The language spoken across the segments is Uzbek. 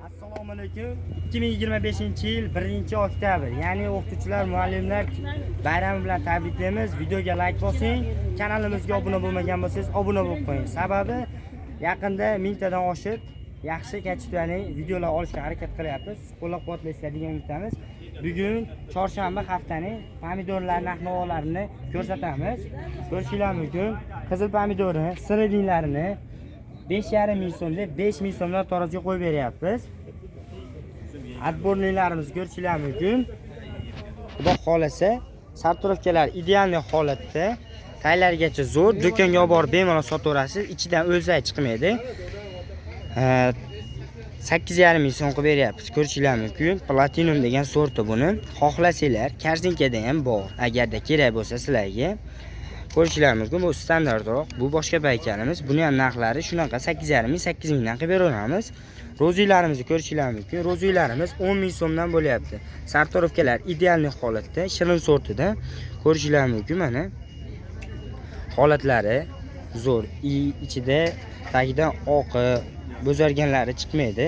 Assalomu alaykum. 2025-yil 1-oktyabr, ya'ni o'qituvchilar, muallimlar bayrami bilan tabriklaymiz. Videoga like bosing, kanalimizga obuna bo'lmagan bo'lsangiz, obuna bo'lib qo'ying. Sababi yaqinda mingtadan oshib, yaxshi качественный videolar olishga harakat qilyapmiz. Qo'llab-quvvatlaysizlar degan umiddamiz. Bugun chorshanba, haftaning pomidorlar narx-navolarini ko'rsatamiz. Ko'rishinglar mumkin. Qizil pomidorni, средний larini 5,5 ming so'm deb, 5000 so'mdan taroziga qo'yib beryapmiz. Отборный larimizni ko'rishinglar mumkin. Xudo xohlasa, сортировка lar идеальный holatda, taylarigacha zo'r, do'konga olib borib bemalol sotaverasiz, ichidan o'lsak chiqmaydi. 8,5 ming so'm qilib beryapmiz, ko'rishinglar mumkin. Platinum degan sorti buni. Xohlasanglar, korzinkada ham bor. Agarda kerak bo'lsa sizlarga. Ko'rishinglar mumkin, bu standartroq, bu boshqa paykalimiz. Buni ham narxlari shunaqa 8,5 ming, 8 mingdan qilib beraveramiz. Розовый larimizni ko'rishinglar mumkin. Розовый larimiz 10 ming so'mdan bo'lyapti. Сортировка lar идеальный holatda, shirin sortida. Ko'rishinglar mumkin mana. Holatlari zo'r. Ichida tagidan oqi, bo'zarganlari chiqmaydi.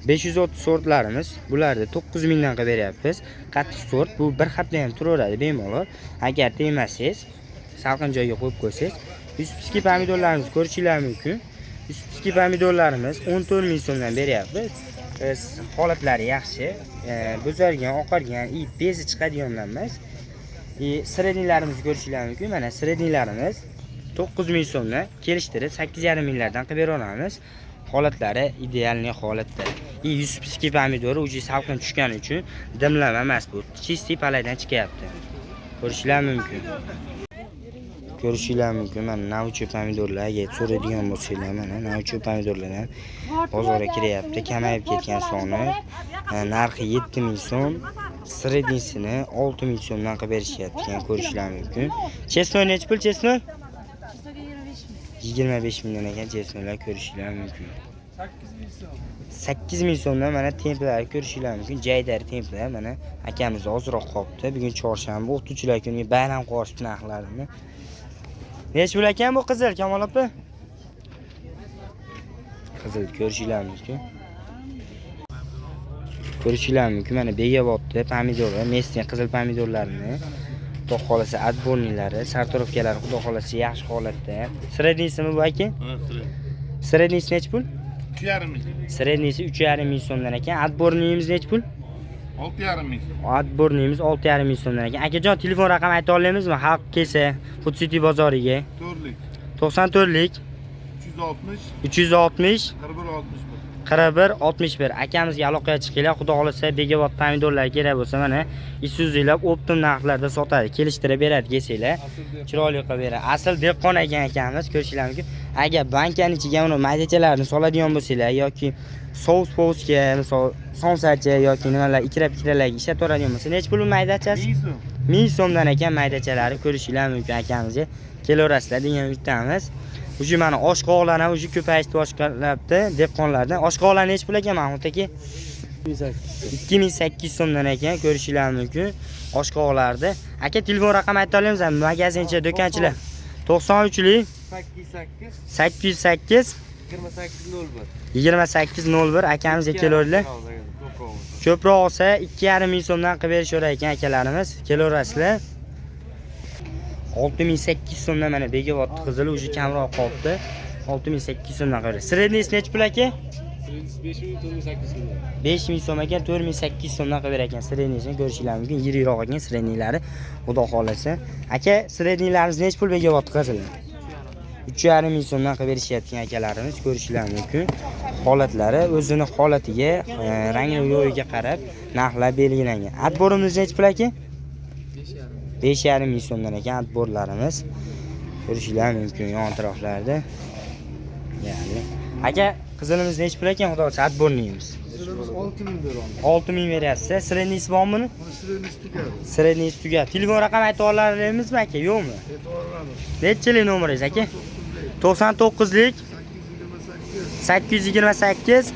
530 sortlarimiz, bularni 9 mingdan qilib beryapmiz. Qattiq sort, bu bir hafta ham turaveradi bemalol. Agar tegmasangiz, salqin joyga qo'yib qo'ysangiz. Юсуфский pomidorlarimizni ko'rishinglar mumkin. Юсуфский pomidorlarimiz 14 ming so'mdan beryapmiz. Holatlari yaxshi. Bo'zargan, oqargan, и bezi chiqadiganlar emas. И средний larimizni ko'rishinglar mumkin. Mana средний larimiz 9 ming so'mdan kelishtirib 8,5 minglardan qilib beraveramiz. Holatlari идеальный holatda. И Юсуфский pomidori уже salqin tushgani uchun dimlama emas bu. Чистый palaydan chiqyapti. Ko'rishinglar mumkin. Ko'rishinglar mumkin. Mana nauchi pomidorlar, agar so'raydigan bo'lsanglar, mana nauchi pomidorlar ham bozorga kiryapti. Kamayib ketgan soni. Narxi 7000 so'm. Средний sini 6000 so'mdan qilib berishyapti ekan, ko'rishinglar mumkin. Чеснок nechi pul, чеснок? 25 mingdan ekan чеснок lar, ko'rishinglar mumkin. 8000 so'mdan mana templar ko'rishinglar mumkin. Jaydari templar mana akamiz ozroq qolibdi. Bugun chorshanba, o'qituvchilar kuni, bayram qilishdi narxlarini. Nechi pul ekan bu qizil, Kamol opa? Qizil ko'rishinglar mumkin. Ko'rishinglar mumkin. Mana Begobodda pomidorlar, местный qizil pomidorlarni xudo xohlasa отборный lari, сортировка lari xudo xohlasa yaxshi holatda. Средний simi bu, aka? Средний si nechi pul? 3,5 ming. Средний si 3,5 ming so'mdan ekan. Отборный imiz nechi pul? 6,5 ming. Отборный imiz 6,5 ming so'mdan ekan. Akajon, telefon raqami ayta olamizmi? Xalq kelsa Food City bozoriga. 4lik. 94lik. 360. 360. 41 61. 41 61. Akamizga aloqaga chiqinglar. Xudo xohlasa, Begobod pomidorlari kerak bo'lsa, mana Isuzu'lar оптом narxlarda sotadi, kelishtirib beradi, kelsanglar. Chiroyli qilib beradi. Asl dehqon ekan akamiz, ko'rishinglar mumkin. Agar bankani ichiga uni maydachalarini soladigan bo'lsanglar yoki sous pousga, misol somsacha yoki nimalar, ikra pikralarga ishlataveradigan bo'lsa, nechi pul bu maydachasi? 1000 so'm. 1000 so'mdan ekan maydachalari, ko'rishinglar mumkin. Akamizga kelaverasizlar degan umiddamiz. Уже mana oshqovoqlar ham уже ko'payishdi boshlabdi dehqonlardan. Oshqovoqlar nechi pul ekan, Mahmud aka? 2800 so'mdan ekan, ko'rishinglar mumkin oshqovoqlarni. Aka, telefon raqami ayta olamizmi? Magazinchi, do'konchilar. 93lik. 808. 808. 28 01. 28 01. Akamizga kelaverdilar. Ko'proq olsa 2,5 ming so'mdan qilib berishaverar ekan akalarimiz. Kelaverasizlar. 6800 so'mdan mana Begobodni qizili уже kamroq qolibdi. 6800 so'mdan qilib. Средний si nechi pul, aka? 5000, 4800 so'm. 5000 so'm ekan, 4800 so'mdan qilib berar ekan средний sini, ko'rishinglar mumkin. Yirikroq ekan средний lari. Xudo xohlasa. Aka, средний larimiz nechi pul, Begobod qizili? 3,5 ming so'mdan qilib berishyapti akalarimiz, ko'rishinglar mumkin. Holatlari o'zini holatiga, rangi yo'yiga qarab narxlar belgilangan. Отбор imiz nechi pul, aka? 5,5 ming so'mdan ekan отбор larimiz. Ko'rishinglar mumkin yon atroflarda. Ya'ni aka, qizilimiz nechi pul ekan, xudo xohlasa, отборный imiz? Qizilimiz 6000 beramiz. 6000 beryapsiz. Средний si bormi buni? Buni средний si tugadi. Средний si tugadi. Telefon raqami ayta olamizmi, aka, yo'qmi? Aytib olamiz. Nechilik nomeringiz, aka? 99lik. 828. 828.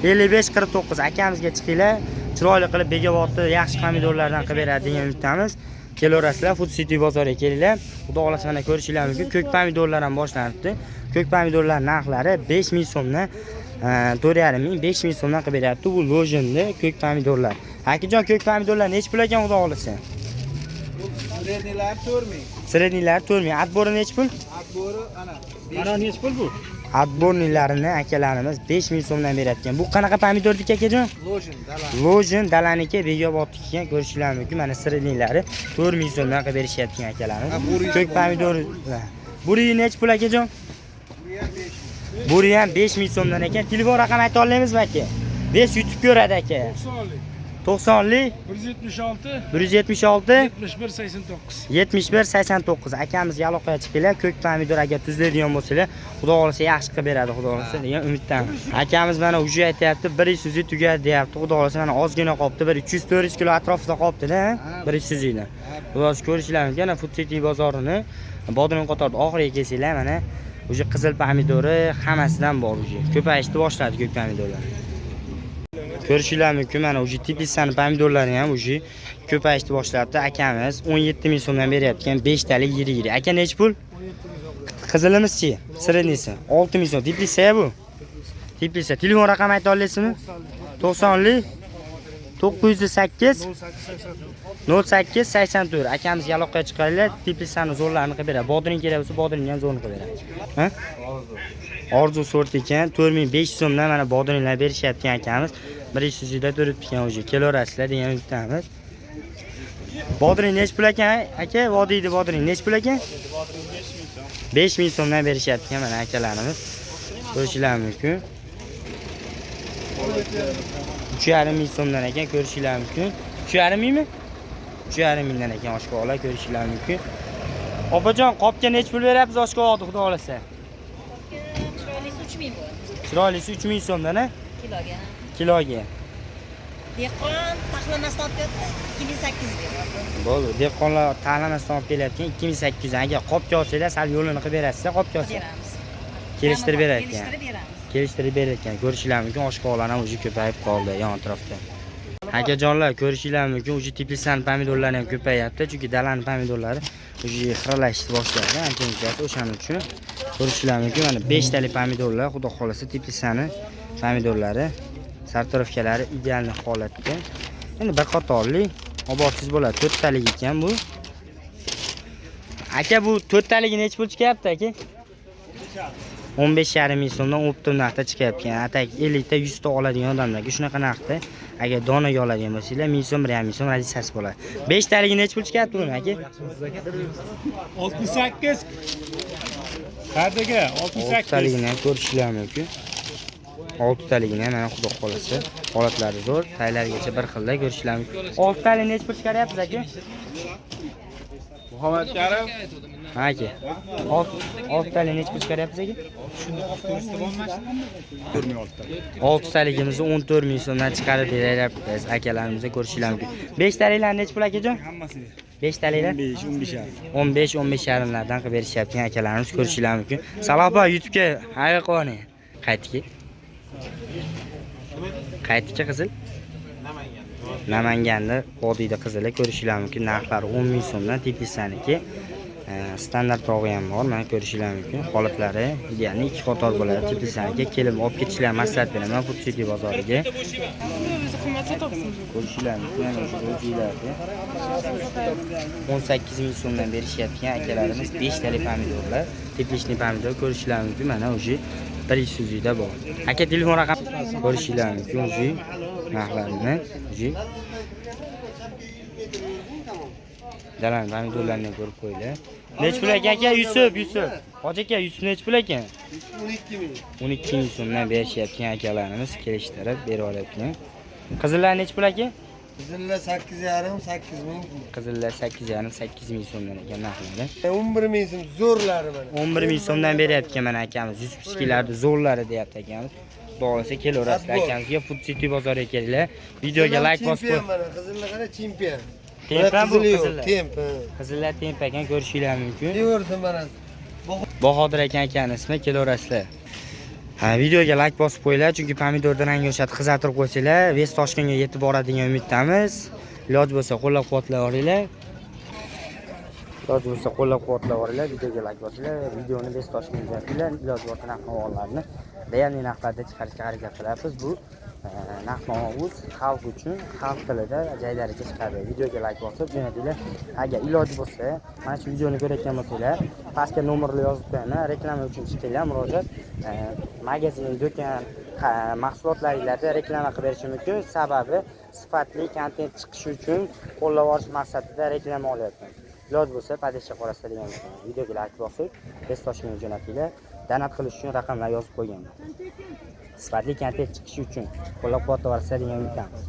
55 49. 55 49. Akamizga chiqinglar, chiroyli qilib Begobodni yaxshi pomidorlardan qilib beradi degan umiddamiz. Kelaverasizlar, Food City bozoriga kelinglar. Xudo xohlasa, mana ko'rishinglar mumkin, ko'k pomidorlar ham boshlanibdi. Ko'k pomidorlar narxlari 5000 so'mdan. 4,5 ming, 5 ming so'mdan qilib beryapti. Bu lojinda ko'k pomidorlar. Akajon, ko'k pomidorlar nechi pul ekan, xudo xohlasa? Средний lar 4 ming. Средний lar 4 ming. Отбор i nechi pul? Отбор i ana. Mana nechi pul bu? Отборный larini akalarimiz 5 ming so'mdan berayotgan. Bu qanaqa pomidordiki, akajon? Lojin dala. Lojin dalaniki, Bekobodniki ekan, ko'rishinglar mumkin. Mana средний lari 4 ming so'mdan qilib berishyapti akalarimiz. Ko'k pomidor. Buri nechi pul, akajon? Bu ham 5 ming. Buri ham 5 ming so'mdan ekan. Telefon raqam ayta olamizmi, aka? Ves yutib ko'radi, aka. 90lik. 90lik 176 176 71 89. 71 89. Akamizga aloqaga chiqinglar. Ko'k pomidor agar tuzlaydigan bo'lsanglar, xudo xohlasa yaxshi qilib beradi, xudo xohlasa degan umiddamiz. Akamiz mana уже aytyapti, bir yuz tugadi deyapti. Xudo xohlasa mana ozgina qolibdi, bir 300-400 kilo atrofida qolibdi-da, bir yuzinglar. Xudo xohlasa ko'rishinglar mumkin. Ana Food City bozorini bodring qatorida oxiriga kelsanglar, mana уже qizil pomidori hammasidan bor уже. Ko'payishni boshladi ko'k pomidorlar. Ko'rishinglar mumkin, mana уже teplitsani pomidorlari ham уже ko'payishni boshlabdi. Akamiz 17 ming so'mdan beryapti ekan, 5 talik yiri yiri. Aka, nechi pul? Qizilimizchi? Средний si 6 ming so'm. Teplitsa bu. Teplitsa. Telefon raqami ayta olasizmi? 90lik 908 08 84. Akamizga aloqaga chiqinglar, teplitsani zo'rlarini qilib beradi. Bodring kerak bo'lsa, bodringni ham zo'rini qilib beradi. Ha? Orzu sort ekan, 4500 so'mdan mana bodringlar berishyapti akamiz. Bir yuzida turibdi ekan уже. Kelaverasizlar degan umiddamiz. Bodring nechi pul ekan, aka? Vodiyda bodring nechi pul ekan? 5000 so'mdan berishyapti ekan mana akalarimiz. Ko'rishinglar mumkin. 3,5 ming so'mdan ekan, ko'rishinglar mumkin. 3,5 mingmi? 3,5 mingdan ekan oshqovoqlar, ko'rishinglar mumkin. Opajon, qopga nechi pul beryapsiz oshqovoqni, xudo xohlasa? Chiroylisi 3 ming bo'ladi. Chiroylisi 3 ming so'mdan, a? Kiloga. Kiloga. Dehqon taxlamasdan olib kelyapti, 2800 beryapti. Bo'ldi. Dehqonlar taxlamasdan olib kelayotgan 2800. Agar qopga olsanglar, sal yo'lini qilib berasiz, qopga olsa. Beramiz. Kelishtirib berar ekan. Kelishtirib beramiz. Kelishtirib berar ekan. Ko'rishinglar mumkin, oshqovoqlar ham уже ko'payib qoldi yon atrofda. Akajonlar, ko'rishinglar mumkin, уже teplitsani pomidorlari ham ko'payyapti, chunki dalani pomidorlari уже xiralashishni boshladi ancha munchasi, o'shaning uchun ko'rishinglar mumkin. Mana 5 talik pomidorlar, xudo xohlasa teplitsani pomidorlari, сортировка lari идеальный holatda. Endi bir qatorli oborsiz bo'ladi. To'rttalik ekan bu. Aka, bu to'rttaligi nechi pul chiqyapti, aka? 15,5 ming so'mdan оптом narxda chiqyapti. А так 50 ta 100 ta oladigan odamlarga shunaqa narxda, agar donaga oladigan bo'lsanglar, 1000 so'm, 1,5 ming so'm разница si bo'ladi. 5 taligi nechi pul chiqyapti buni, aka? 68. Qadrga 68. Oltitaligini ham ko'rishinglar mumkin. Oltitaligini ham mana xudo xohlasa holatlari zo'r, taylarigacha bir xilda, ko'rishinglar mumkin. Oltitalik nechi pul chiqaryapsiz, aka? Muhammad Karim. Ha, aka. Oltitalik nechi pul chiqaryapsiz, aka? Oltitaligimizni 14 ming so'mdan chiqarib beryapmiz akalarimizga, ko'rishinglar mumkin. Beshtaliklar nechi pul, akajon? Hammasi. Beshtaliklar? 15, 15 yarim. 15, 15 yarimlardan qilib berishyapti akalarimiz, ko'rishinglar mumkin. Saloh opa, YouTube'ga hayır qo'ying. Qaytiki? Qaytiki qizil? Namanganda vodiyda qizili, ko'rishinglar mumkin. Narxlari 10 ming so'mdan teplitsaniki. Standart rog'i ham bor, mana ko'rishinglar mumkin. Holatlari ya'ni ikki qator bo'ladi teplitsaniki. Kelib olib ketishlar maslahat beraman Food City bozoriga. Ko'rishinglar mumkin, mana shu o'zinglarda. 18 ming so'mdan berishyapti akalarimiz 5 talik pomidorlar. Тепличный pomidor, ko'rishinglar mumkin, mana уже bir yuzida bor. Aka, telefon raqam ko'rishinglar mumkin уже narxlarini уже. Dalani pomidorlarni ko'rib qo'yinglar. Nechi pul ekan, aka? Yusuf, Yusuf. Hoji aka, Yusuf nechi pul ekan? 12 ming. 12 ming so'mdan berishyapti akalarimiz, kelishtirib berib olyapti. Qizillar nechi pul, aka? Qizillar 8,5, 8 ming. Qizillar 8,5, 8 ming so'mdan ekan narxlari. 11 ming so'm zo'rlari mana. 11 ming so'mdan beryapti mana akamiz. 100 piskilarni zo'rlari deyapti akamiz. Xudo xohlasa kelaverasizlar akamizga, Food City bozoriga kelinglar. Videoga like bosib qo'y. Chempion mana, qizillar qara, chempion. Tempa bu Qizili yo'q, qizillar. Temp. Ha. Qizillar temp ekan, ko'rishinglar mumkin. Deyaversin mana. Bahodir aka akani ismi, kelaverasizlar. Ha, videoga like bosib qo'yinglar, chunki pomidorni rangi o'xshatib qizartirib qo'ysanglar, Vest Toshkentga yetib boradi degan umiddamiz. Iloji bo'lsa qo'llab-quvvatlay olinglar. Iloji bo'lsa qo'llab-quvvatlab boringlar, videoga like bosinglar, videoni 5 toshga jo'natinglar. Iloji bo'lsa narx-navolarni реальный narxlarda chiqarishga harakat qilyapmiz. Bu narx-navo xalq uchun, xalq tilida jaydaricha chiqadi. Videoga like bosib jo'natinglar. Agar iloji bo'lsa, mana shu videoni ko'rayotgan bo'lsanglar, pastga nomerlar yozib qo'yaman. Reklama uchun chiqinglar, murojaat magazin, do'kon mahsulotlaringlarni reklama qilib berishi mumkin. Sababi sifatli kontent chiqishi uchun qo'llab borish maqsadida reklama olyapman. Iloji bo'lsa, поддержка qorasizlar degan videoga like bosib, 5 toshga jo'natinglar. Donat qilish uchun raqamlar yozib qo'yganman. Sifatli kontent chiqishi uchun qo'llab-quvvatlab degan umiddamiz.